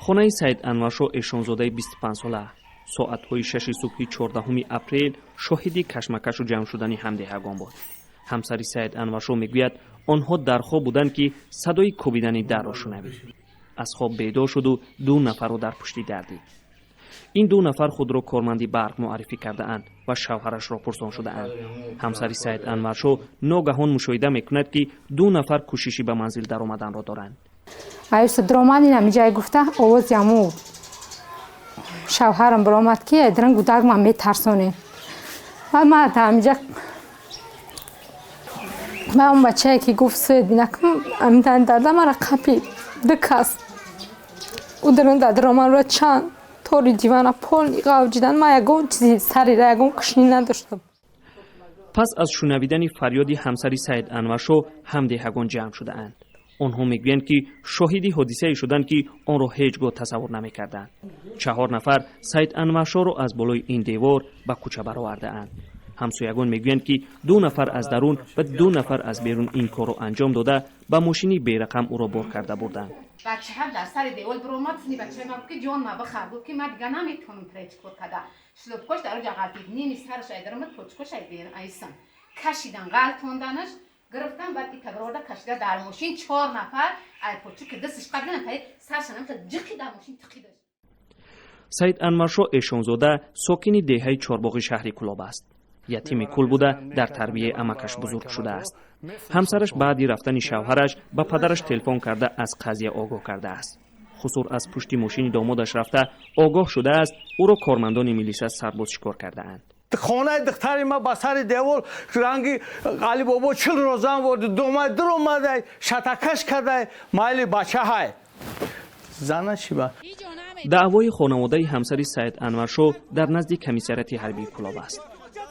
Хонаи Саид Анваршоҳ Эшонзодаи 25-сола соатҳои 6 субҳи 14 апрел шоҳиди кашмакашу ҷамъ шудани ҳамдеҳагон буд. Ҳамсари Саид Анваршоҳ мегӯяд, онҳо дар хоб буданд, ки садои кӯбидани дарро шунавид. Аз хоб бедор шуду ду нафарро дар пушти дар дид. Ин ду нафар худро корманди барқ муаррифӣ кардаанд ва шавҳарашро пурсон шудаанд. Ҳамсари Саид Анваршоҳ ногаҳон мушоҳида мекунад, ки ду нафар кӯшиши ба манзил даромаданро доранд. Аюса дуромад, ин ҳамиҷае гуфта, овози ҳаму шавҳарам баромад, ки айдран гудак ман метарсонем. Ва ма ҳамиҷа ма он бачае, ки гуфт свет бинакам, амидан дарда мара қапи ду кас ударон дадароманро чанд тори дивана полный ғавҷидан. Ма ягон чизи сарира, ягон кушнӣ надоштам. Пас аз шунавидани фарёди ҳамсари Саид Анваршоҳ ҳамдеҳагон ҷамъ шудаанд. Онҳо мегӯянд, ки шоҳиди ҳодисае шуданд, ки онро ҳеҷ гоҳ тасаввур намекарданд. Чаҳор нафар Саид Анваршоҳро аз болои ин девор ба кӯча баровардаанд. Ҳамсоягон мегӯянд, ки ду нафар аз дарун ва ду нафар аз берун ин корро анҷом дода, ба мошини берақам ӯро бор карда бурданд. Бачаҳам дар сари девол биромад. Сини бачаи ма гуфт, ки ҷон ма бихар. Гуфт, ки ма дига наметавонам тра чӣ кор када. Шлёпкош дар оҷа ғалтид, ними сараш ай даромад, почкош ай берун айсан кашидан, ғалтонданаш гирифтан. Баъд ита бироварда кашида дар мошин, чор нафар ай почу ки дасташ қабилан тай саршанам ҷиқи дар мошин тиқидаш. Саид Анваршоҳ Эшонзода сокини деҳаи Чорбоғи шаҳри Кӯлоб аст. Ятими кул буда, дар тарбияи амакаш бузург шудааст. Ҳамсараш баъди рафтани шавҳараш ба падараш телефон карда, аз қазия огоҳ кардааст. Хусур аз пушти мошини домодаш рафта огоҳ шудааст, ӯро кормандони милиса сарбозшикор кардаанд. Хонаи духтари ма ба сари девол ранги Алибобо 40 розан ворди домай дуромадай, шатакаш кардай. Майли, бачаҳай, зана чиба? Даъвои хонаводаи ҳамсари Саид Анваршоҳ дар назди комиссариати ҳарбии Кӯлоб аст.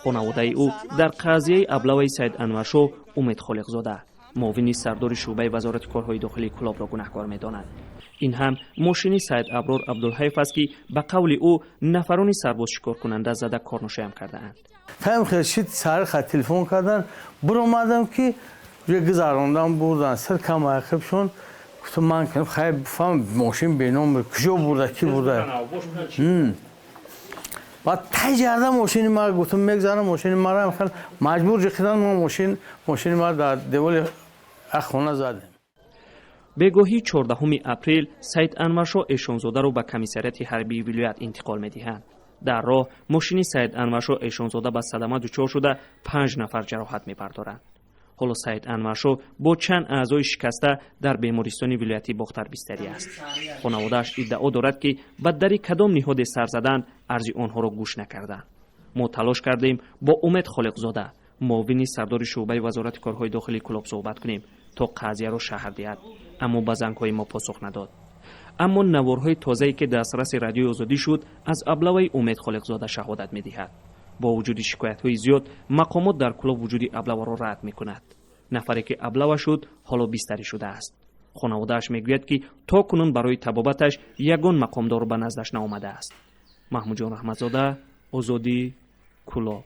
Хонаводаи ӯ дар қазияи аблаваи Саид Анваршоҳ Умед Холиқзода, муовини сардори шӯъбаи Вазорати корҳои дохилии Кӯлобро гунаҳкор медонад. Ин ҳам мошини Саид Аброр Абдулҳаев аст, ки ба қавли ӯ нафарони сарбозшикоркунанда зада корношоям кардаанд. Таим хелшид, сари ха телефон кардан, биромадам, ки гузарондан бурдан сир кам ақибшон. Гуфтам, ман хайр, бифаҳм, мошин беном куҷо бурда, ки бурда. Баъд тай ҷарда мошини ма, гуфтам, мегзарам мошини мара маҷбур ҷиқидан. Мо мошини ма дар деволи хона задем. Бегоҳии 14 апрел Саид Анваршоҳ Эшонзодаро ба комиссариати ҳарбии вилоят интиқол медиҳанд. Дар роҳ мошини Саид Анваршоҳ Эшонзода ба садама дучор шуда, панҷ нафар ҷароҳат мебардоранд. Ҳоло Саид Анваршоҳ бо чанд аъзои шикаста дар бемористони вилояти Бохтар бистарӣ аст. Хонаводааш иддао дорад, ки ба дари кадом ниҳоде сар задан, арзи онҳоро гӯш накарданд. Мо талош кардем бо Умед Холиқзода, муовини сардори шӯъбаи Вазорати корҳои дохилии Кӯлоб суҳбат кунем, то қазияро шарҳ диҳад, аммо ба зангҳои мо посух надод. Аммо наворҳои тозае, ки дастраси Радиои Озодӣ шуд, аз аблаваи Умед Холиқзода шаҳодат медиҳад. Бо вуҷуди шикоятҳои зиёд, мақомот дар Кӯлоб вуҷуди аблаваро рад мекунад. Нафаре, ки аблава шуд, ҳоло бистарӣ шудааст. Хонаводааш мегӯяд, ки то кунун барои табобаташ ягон мақомдор ба наздаш наомадааст. Маҳмудҷон Раҳматзода, Озодӣ, Кӯлоб.